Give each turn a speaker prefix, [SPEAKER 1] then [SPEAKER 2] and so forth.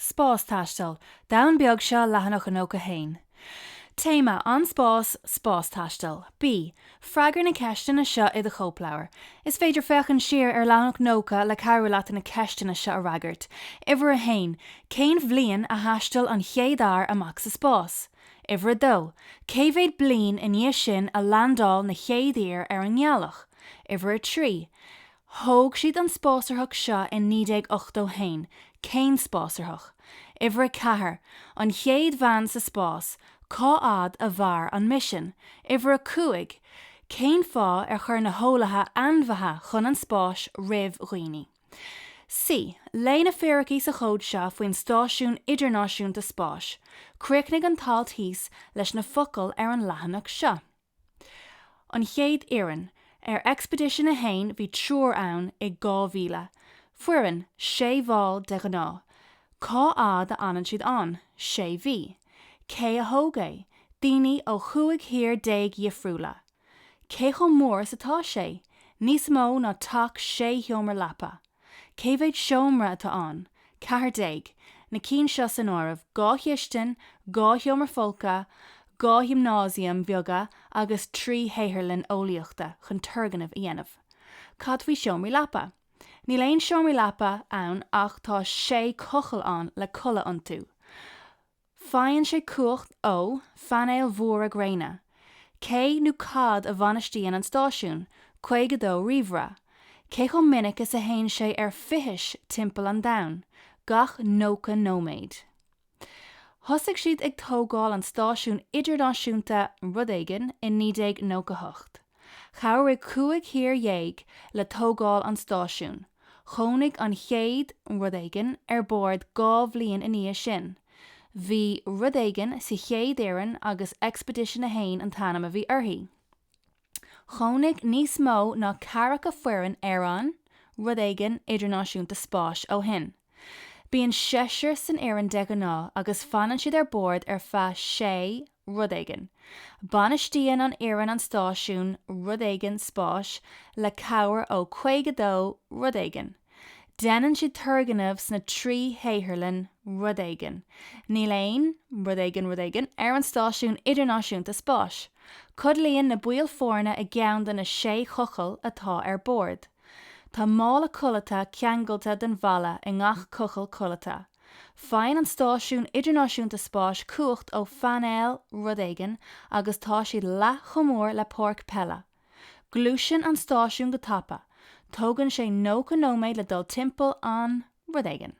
[SPEAKER 1] Spástaisteal, Domhan Beag Seo Leathanach 91. Téama, An Spás, Spástaisteal. B. Freagair na ceisteanna seo i do chóipleabhar. Is féidir féachaint siar ar leathanach 90 le cabhrú leat na ceisteanna seo a fhreagairt. Uimhir 1. Cén bhliain a thaistil an chéad fhear amach sa spás? Uimhir 2. Cé mhéad bliain i ndiaidh sin a landáil na chéad fhir ar an ngealach? Uimhir 3. Thóg siad an spásárthach seo in 1981. Cén spásárthach? Uimhir 4. An chéad bhean sa spás. Cá fhad a mhair an misean? Uimhir 5. Cén fáth ar chuir na heolaithe ainmhithe chun an spáis roimh dhaoine? C. Léigh na fíricí sa chomhad seo faoin Stáisiún Idirnáisiúnta Spáis. Críochnaigh an t-alt thíos leis na focail ar an leathanach seo. An chéad fhoireann. Ar Expedition 1 bhí triúr ann i 2000. Foireann, sé bhall de ghnáth. Cá fhad a fhanann siad ann? Sé mhí. Cé a thóg é? Daoine ó chúig thír déag dhifriúla. Cé chomh mór is atá sé? Níos mó ná teach sé sheomra leapa. Cé mhéad seomra atá ann? 14, na cinn seo san áireamh, dhá chistin, dhá sheomra folctha, dhá ghiomnásiam bheaga agus trí shaotharlann eolaíochta chun turgnaimh a dhéanamh. Cad faoi seomraí leapa? Níl aon seomraí leapa ann ach tá sé chochall ann le codladh iontu. Faigheann sé cumhacht ó phainéil mhóra gréine. Cé nó cad a bhainistíonn an stáisiún? 52 ríomhaire. Cé chomh minic is a théann sé ar fithis timpeall an domhain? Gach 90 nóiméad. Thosaigh siad ag tógáil an Stáisiún Idirnáisiúnta rud éigin i 1998. Chabhraigh 15 thír le tógáil an stáisiúin. Chónaigh an chéad rud éigin ar bord dhá bhliain ina dhiaidh sin. Bhí rud éigin sa chéad fhoireann agus Expedition 1 an t-ainm a bhí uirthi. Chónaigh níos mó ná ceathracha foireann ar an rud éigin Idirnáisiúnta Spáis ó shin. Bíonn seisear san fhoireann de ghnáth agus fanann siad ar bord ar feadh sé rud éigin. Bainistíonn an fhoireann an stáisiún rud éigin spáis le cabhair ó 52 rud éigin. Déanann siad turgnaimh sna trí shaotharlann rud éigin. Níl aon rud éigin rud éigin ar an Stáisiún Idirnáisiúnta Spáis. Codlaíonn na baill foirne i gceann de na sé chochall atá ar bord. Tá mála codlata ceangailte den bhalla i ngach cochall codlata. Faigheann an Stáisiún Idirnáisiúnta Spáis cumhacht ó phainéil rud éigin agus tá siad leath chomh mór le páirc peile. Gluaiseann an stáisiún go tapa. Tógann sé 90 nóiméad le dul timpeall an rud éigin.